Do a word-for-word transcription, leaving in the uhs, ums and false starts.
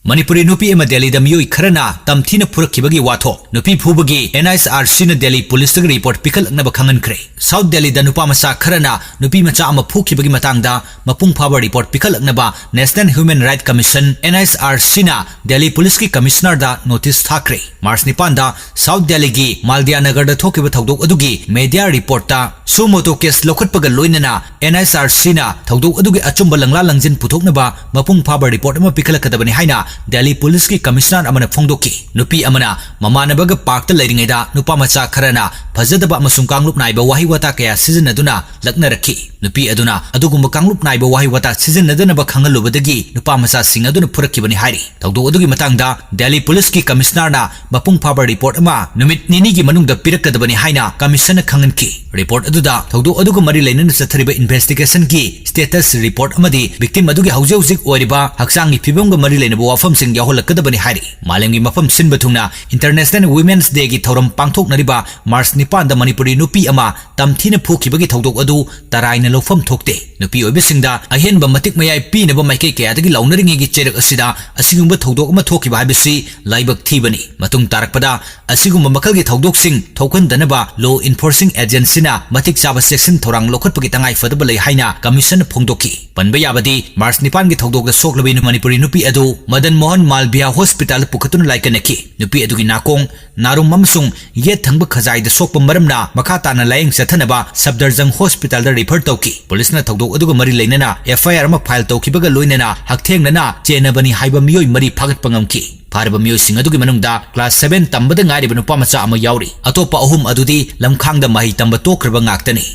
ꯃꯅꯤꯄꯨꯔꯤ ꯅꯨꯄꯤ ꯑꯃ ꯗꯦꯜꯂꯤꯗ ꯃꯤꯑꯣꯏ ꯈꯔꯅ ꯇꯝꯊꯤꯅ ꯐꯨꯔꯛꯈꯤꯕꯒꯤ ꯋꯥꯊꯣꯛ꯫ ꯅꯨꯄꯤ ꯐꯨꯕꯒꯤ NHRCꯅ ꯗꯦꯜꯂꯤ ꯄꯨꯂꯤꯁꯇꯒꯤ ꯔꯤꯄꯣꯔꯠ ꯄꯤꯈꯠꯂꯛꯅꯕ ꯈꯪꯍꯟꯈ꯭ꯔꯦ꯫ ꯁꯥꯎꯠ ꯗꯦꯜꯂꯤꯗ ꯅꯨꯄꯥ ꯃꯆꯥ ꯈꯔꯅ ꯅꯨꯄꯤ ꯃꯆꯥ ꯑꯃ ꯐꯨꯈꯤꯕꯒꯤ ꯃꯇꯥꯡꯗ ꯃꯄꯨꯡ ꯐꯥꯕ ꯔꯤꯄꯣꯔꯠ ꯄꯤꯈꯠꯂꯛꯅꯕ National Human Rights Commission, NHRCꯅ ꯗꯦꯜꯂꯤ ꯄꯨꯂꯤꯁꯀꯤ ꯀꯃꯤꯁꯅꯔꯗ ꯅꯣꯇꯤꯁ ꯊꯥꯈ꯭ꯔꯦ꯫ ꯃꯥꯔꯆ ꯅꯤꯄꯥꯟꯗ ꯁꯥꯎꯠ ꯗꯦꯜꯂꯤꯒꯤ ꯃꯥꯜꯗꯤꯌꯥ ꯅꯒꯔꯗ ꯊꯣꯛꯈꯤꯕ ꯊꯧꯗꯣꯛ ꯑꯗꯨꯒꯤ ꯃꯦꯗꯤꯌꯥ ꯔꯤꯄꯣꯔꯠꯇ suo motu case ꯂꯧꯈꯠꯄꯒ ꯂꯣꯏꯅꯅ NHRCꯅ ꯊꯧꯗꯣꯛ ꯑꯗꯨꯒꯤ ꯑꯆꯨꯝꯕ ꯂꯪꯂꯥ ꯂꯪꯖꯤꯟ ꯄꯨꯊꯣꯛꯅꯕ ꯃꯄꯨꯡ ꯐꯥꯕ ꯔꯤꯄꯣꯔꯠ ꯑꯃ ꯄꯤꯈꯠꯂꯛꯀꯗꯕꯅꯤ ꯍꯥꯏꯅ ꯗꯦꯜꯂꯤ ꯄꯨꯂꯤꯁꯀꯤ ꯀꯃꯤꯁꯅꯔ ꯑꯃꯅ ꯐꯣꯡꯗꯣꯛꯈꯤ꯫ ꯅꯨꯄꯤ ꯑꯃꯅ ꯃꯃꯥꯟꯅꯕꯒ ꯄꯥꯔꯛꯇ ꯂꯩꯔꯤꯉꯩꯗ ꯅꯨꯄꯥ ꯃꯆꯥ ꯈꯔꯅ ꯐꯖꯗꯕ ꯑꯃꯁꯨꯡ ꯀꯥꯡꯂꯨꯞ ꯅꯥꯏꯕ ꯋꯥꯍꯩ ꯋꯥꯇꯥ ꯀꯌꯥ ꯁꯤꯖꯤꯟꯅꯗꯨꯅ ꯂꯛꯅꯔꯛꯈꯤ꯫ ꯅꯨꯄꯤ ꯑꯗꯨꯅ ꯑꯗꯨꯒꯨꯝꯕ ꯀꯥꯡꯂꯨꯞ ꯅꯥꯏꯕ ꯋꯥꯍꯩ ꯋꯥꯇꯥ ꯁꯤꯖꯤꯟꯅꯗꯅꯕ ꯈꯪꯍꯜꯂꯨꯕꯗꯒꯤ ꯅꯨꯄꯥ ꯃꯆꯥꯁꯤꯡ ꯑꯗꯨꯅ ꯐꯨꯔꯛꯈꯤꯕꯅꯤ ꯍꯥꯏꯔꯤ꯫ ꯊꯧꯗꯣꯛ ꯑꯗꯨꯒꯤ ꯃꯇꯥꯡꯗ ꯗꯦꯜꯂꯤ ꯄꯨꯂꯤꯁꯀꯤ ꯀꯃꯤꯁꯅꯔꯅ ꯃꯄꯨꯡ ꯐꯥꯕ ꯔꯤꯄꯣꯔꯠ ꯑꯃ ꯅꯨꯃꯤꯠ ꯅꯤꯅꯤꯒꯤ ꯃꯅꯨꯡꯗ ꯄꯤꯔꯛꯀꯗꯕꯅꯤ ꯍꯥꯏꯅ ꯀꯃꯤꯁꯟꯅ ꯈꯪꯍꯟꯈꯤ꯫ ꯔꯤꯄꯣꯔꯠ ꯑꯗꯨꯗ ꯊꯧꯗꯣꯛ ꯑꯗꯨꯒ ꯃꯔꯤ ꯂꯩꯅꯅ ꯆꯠꯊꯔꯤꯕ ꯏꯟꯚꯦꯁꯇꯤꯒꯦꯁꯟꯒꯤ ꯁ꯭ꯇꯦꯇꯁ ꯔꯤꯄꯣꯔꯠ ꯑꯃꯗꯤ ꯚꯤꯛꯇꯤꯝ ꯑꯗꯨꯒꯤ ꯍꯧꯖꯤꯛ ꯍꯧꯖꯤꯛ ꯑꯣꯏꯔꯤꯕ ꯍꯛꯆꯥꯡꯒꯤ ꯐꯤꯕꯝꯒ ꯃꯔꯤ ꯂꯩꯅꯕ ꯋꯥꯐꯝꯁꯤꯡ ꯌꯥꯎꯍꯜꯂꯛꯀꯗꯕꯅꯤ ꯍꯥꯏꯔꯤ꯫ ꯃꯥꯂꯦꯝꯒꯤ ꯃꯐꯝ ꯁꯤꯟꯕ ꯊꯨꯡꯅ International Women's Dayꯒꯤ ꯊꯧꯔꯝ ꯄꯥꯡꯊꯣꯛꯅꯔꯤꯕ ꯃꯥꯔꯆ ꯅꯤꯄꯥꯟꯗ ꯃꯅꯤꯄꯨꯔꯤ ꯅꯨꯄꯤ ꯑꯃ ꯇꯝꯊꯤꯅ ꯐꯨꯈꯤꯕꯒꯤ ꯊꯧꯗꯣꯛ ꯑꯗꯨ ꯇꯔꯥꯏꯅ ꯂꯧꯐꯝ ꯊꯣꯛꯇꯦ꯫ ꯅꯨꯄꯤ ꯑꯣꯏꯕꯁꯤꯡꯗ ꯑꯍꯦꯟꯕ ꯃꯇꯤꯛ ꯃꯌꯥꯏ ꯄꯤꯅꯕ ꯃꯥꯏꯀꯩ ꯀꯌꯥꯗꯒꯤ ꯂꯥꯎꯅꯔꯤꯉꯩꯒꯤ ꯆꯩꯔꯛ ꯑꯁꯤꯗ ꯑꯁꯤꯒꯨꯝꯕ ꯊꯧꯗꯣꯛ ꯑꯃ ꯊꯣꯛꯈꯤꯕ ꯍꯥꯏꯕꯁꯤ ꯂꯥꯏꯕꯛ ꯊꯤꯕꯅꯤ꯫ ꯃꯇꯨꯡ ꯇꯥꯔꯛꯄꯗ ꯑꯁꯤꯒꯨꯝꯕ ꯃꯈꯜꯒꯤ ꯊꯧꯗꯣꯛꯁꯤꯡ ꯊꯣꯛꯍꯟꯗꯅꯕ law enforcing agencyꯅ ꯃꯇꯤꯛ ꯆꯥꯕ ꯆꯦꯛꯁꯤꯟ ꯊꯧꯔꯥꯡ ꯂꯧꯈꯠꯄꯒꯤ ꯇꯉꯥꯏ ꯐꯗꯕ ꯂꯩ ꯍꯥꯏꯅ ꯀꯃꯤꯁꯟꯅ ꯐꯣꯡꯗꯣꯛꯈꯤ꯫ ꯄꯟꯕ ꯌꯥꯕꯗꯤ, ꯃꯥꯔꯆ ꯅꯤꯄꯥꯟꯒꯤ ꯊꯧꯗꯣꯛꯇ ꯁꯣꯛꯂꯕ ꯃꯅꯤꯄꯨꯔꯤ ꯅꯨꯄꯤ ꯑꯗꯨ ꯃꯗꯟ ꯃꯣꯍꯟ ꯃꯥꯜꯕꯤꯌꯥ ꯍꯣꯁꯄꯤꯇꯥꯜꯗ ꯄꯨꯈꯠꯇꯨꯅ ꯂꯥꯏꯀꯠꯅꯈꯤ꯫ ꯅꯨꯄꯤ ꯑꯗꯨꯒꯤ ꯅꯥꯀꯣꯡ, ꯅꯥꯔꯨꯝ ꯑꯃꯁꯨꯡ ꯌꯦꯠ ꯊꯪꯕ ꯈꯖꯥꯏꯗ ꯁꯣꯛꯄ ꯃꯔꯝꯅ ꯃꯈꯥ ꯇꯥꯅ ꯂꯥꯌꯦꯡ ꯆꯠꯊꯅꯕ ꯁꯐꯗꯔꯖꯪ ꯍꯣꯁꯄꯤꯇꯥꯜꯗ ꯔꯤꯐꯔ ꯇꯧꯈꯤ꯫ ꯄꯨꯂꯤꯁꯅ ꯊꯧꯗꯣꯛ ꯑꯗꯨꯒ ꯃꯔꯤ ꯂꯩꯅꯅ FIR ꯑꯃ ꯐꯥꯏꯜ ꯇꯧꯈꯤꯕꯒ ꯂꯣꯏꯅꯅ ꯍꯛꯊꯦꯡꯅꯅ ꯆꯦꯟꯅꯕꯅꯤ ꯍꯥꯏꯕ ꯃꯤꯑꯣꯏ ꯃꯔꯤ ꯐꯥꯒꯠꯄ ꯉꯝꯈꯤ꯫ ꯐꯥꯔꯕ ꯃꯤꯑꯣꯏꯁꯤꯡ ꯑꯗꯨꯒꯤ ꯃꯅꯨꯡꯗ class seven ꯇꯝꯕꯗ ꯉꯥꯏꯔꯤꯕ ꯅꯨꯄꯥ ꯃꯆꯥ ꯑꯃ ꯌꯥꯎꯔꯤ꯫ ꯑꯇꯣꯞꯄ ꯑꯍꯨꯝ ꯑꯗꯨꯗꯤ ꯂꯝꯈꯥꯡꯗ ꯃꯍꯩ ꯇꯝꯕ ꯇꯣꯛꯈ꯭ꯔꯕ ꯉꯥꯛꯇꯅꯤ꯫